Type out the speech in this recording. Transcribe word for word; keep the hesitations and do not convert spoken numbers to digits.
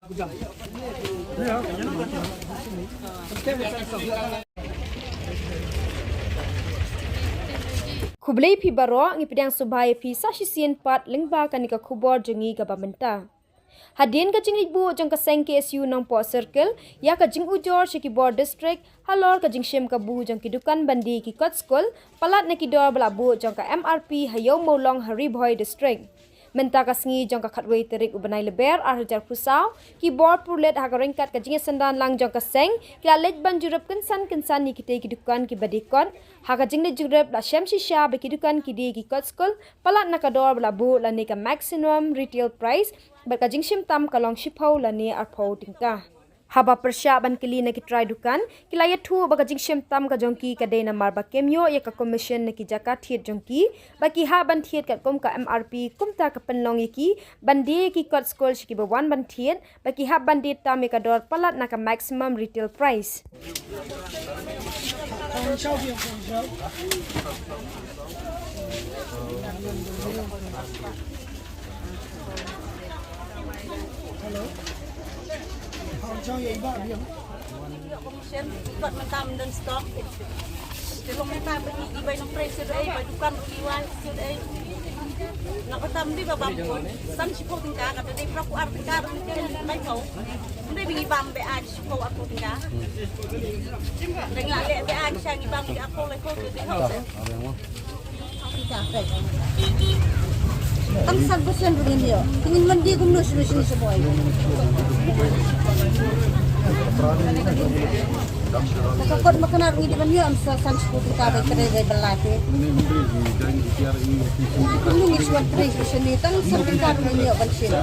Khublei phi baroh, ngi pdiang sngewbha ïa phi sa shisien pat lyngba kane ka khubor jong ngi kaba mynta. Hadien ka jingleit buh jong ka seng K S U Nongpoh Circle ïa ka jingujor sha ki bor district halor ka jingshim kabu jong ki dukan ban die ki kot skul palat na ki dor ba la buh jong ka M R P ha Ïew Mawlong ha Ri Bhoi District. Mynta ka sngi jong ka khatwei tarik u bnai Lber ar hajar arphew saw, ki bor pulit ha ka ryngkat ka jingïasynran lang jong ka seng ki la leit ban jurip kynsan kynsan ïa kitei ki dukan kiba die kot. Ha ka jingleit jurip la shem shisha ba ki dukan ki die ki kot skul palat na ka dor ba la buh lane ka maximum retail price, bad ka jingshim tam ka long shiphew lane arphew tyngka. Haba pyrshah ban kylli na ki trai dukan, ki la ïathuh ba ka jingshim tam ka jong ki ka dei namar ba kem ïoh ïa ka commission na ki jaka thied jong ki, ba ki hap ban thied katkum ka M R P, kumta ka pynlong ïa ki ban die ki kot skul sha kiba wan ban thied, ba ki hap ban die tam ïa ka dor palat na ka maximum retail price. Hello. Hong Chong, ïa i Bah Biang. Commission, ikot mynta ym don stock. Te long mynta ba ngi, i bai nongtrei shu dei, bai dukan ruh ngi wai shu dei. Nga ba tam dei ba bam pun, san shiphew tyngka, kata dei phra phew ar tyngka, ruh ngi bai phew. Ym dei ba ngi bam ba ai shiphew arphew tyngka. Dei ngi la leh ba ai sha ngi bam ki arphew laiphew, te dei hok. Tang san persen ruh ngin ïoh. Te ngin mandi kumno solution sha boi. Ka kot ma kane ruh ngi dei ban ïoh, ym sa san shiphew tyngka ba i trei ba i bylla te. Kumno ngi shu wan trei sha shane, tang san tyngka ruh ngin ïoh ban shim.